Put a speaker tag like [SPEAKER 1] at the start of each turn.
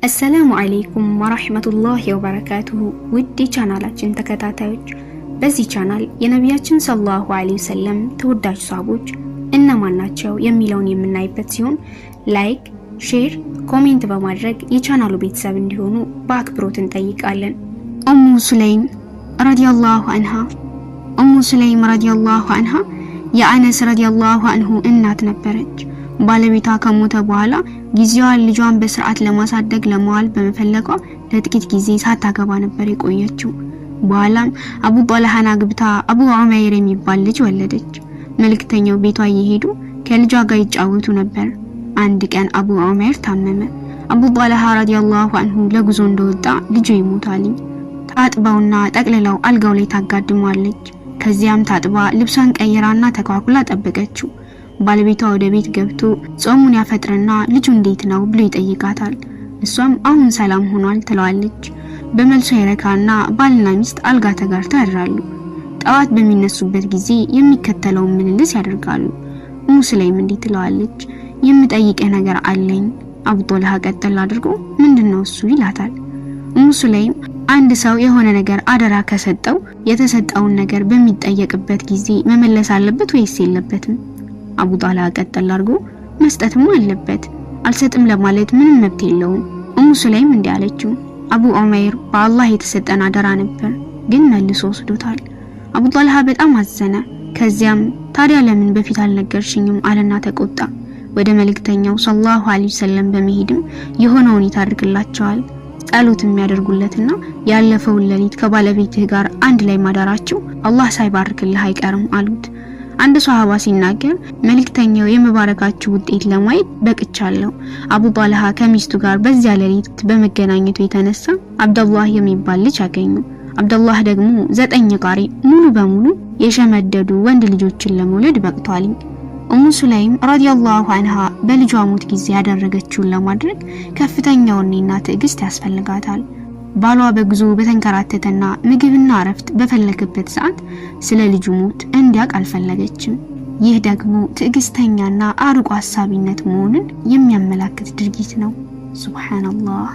[SPEAKER 1] السلام عليكم ورحمة الله وبركاته። ውድ የቻናላችን ተከታታዮች፣ በዚህ ቻናል የነቢያችን صلى الله عليه وسلم ተወዳጅ ሰሃቦች እነማን ናቸው የሚለውን የምናይበት ሲሆን like፣ share፣ comment በማድረግ የቻናሉ ቤተሰብ እንዲሆኑ በአክብሮት እንጠይቃለን። ኡሙ ሱለይም رضي الله عنها። ኡሙ ሱለይም رضي الله عنها የአነስ رضي الله عنه እናት ነበረች። ባለቤቷ ከሞተ በኋላ ጊዜዋን ልጇን በስርዓት ለማሳደግ ለመዋል በመፈለጓ ለጥቂት ጊዜ ሳታገባ ነበር የቆየችው። በኋላም አቡ ጦልሃን አግብታ አቡ ዑመይር የሚባል ልጅ ወለደች። መልእክተኛው ቤቷ እየሄዱ ከልጇ ጋር ይጫወቱ ነበር። አንድ ቀን አቡ ዑመይር ታመመ። አቡ ጦልሃ رضي الله عنه ለጉዞ እንደወጣ ልጁ ይሞታል። ታጥባውና ጠቅልላው አልጋው ላይ ታጋድመዋለች። ከዚያም ታጥባ ልብሷን ቀይራና ተኳኩላ ጠበቀችው። ባለቤቷ ወደ ቤት ገብቶ ጾሙን ያፈጥርና ልጁ እንዴት ነው ብሎ ይጠይቃታል። እሷም አሁን ሰላም ሆኗል ትለዋለች። በመልሷ ይረካና ባልና ሚስት አልጋ ተጋርተው ያድራሉ። ጠዋት በሚነሱበት ጊዜ የሚከተለውን ምልልስ ያደርጋሉ። ኡሙ ሱለይም እንዲህ ትለዋለች፣ የምጠይቅህ ነገር አለኝ። አቡ ጦልሃ ቀጠል አድርጎ ምንድነው እሱ ይላታል። ኡሙ ሱለይም አንድ ሰው የሆነ ነገር አደራ ከሰጠው የተሰጠውን ነገር በሚጠየቅበት ጊዜ መመለስ አለበት ወይስ የለበትም? አቡ ጣልሃ ቀጠል አድርጎ መስጠትም አለበት፣ አልሰጥም ለማለት ምንም መብት የለውም። ኡሙ ሱለይም እንዲህ አለችው፣ አቡ ዑመይር በአላህ የተሰጠን አደራ ነበር፣ ግን መልሶ ወስዶታል። አቡ ጣልሃ በጣም አዘነ። ከዚያም ታዲያ ለምን በፊት አልነገርሽኝም አለና ተቆጣ። ወደ መልእክተኛው صلى الله عليه وسلم በመሄድም የሆነውን ይታርክላቸዋል። ጸሎት የሚያደርጉለትና ያለፈውን ሌሊት ከባለቤትህ ጋር አንድ ላይ ማዳራቸው አላህ ሳይባርክልህ አይቀርም አሉት። አንድ ሷሃባ ሲናገር መልእክተኛው የመባረካችሁ ውጤት ለማየት በቅቻለሁ። አቡ ጣልሃ ከሚስቱ ጋር በዚያ ሌሊት በመገናኘቱ የተነሳ አብደላህ የሚባል ልጅ አገኙ። አብደላህ ደግሞ 9 ቃሪ ሙሉ በሙሉ የሸመደዱ ወንድ ልጆችን ለመውለድ በቅቷል። ኡሙ ሱለይም رضي الله عنها በልጇ ሞት ጊዜ ያደረገችውን ለማድረግ ከፍተኛ ወኔና ትዕግስት ያስፈልጋታል። ባሏ በጉዞ በተንከራተተና ምግብና እረፍት በፈለገበት ሰዓት ስለ ልጁ ሞት እንዲያውቅ አልፈለገችም። ይህ ደግሞ ትዕግስተኛና አርቆ አሳቢነት መሆኑን የሚያመላክት ድርጊት ነው። ሱብሃንአላህ።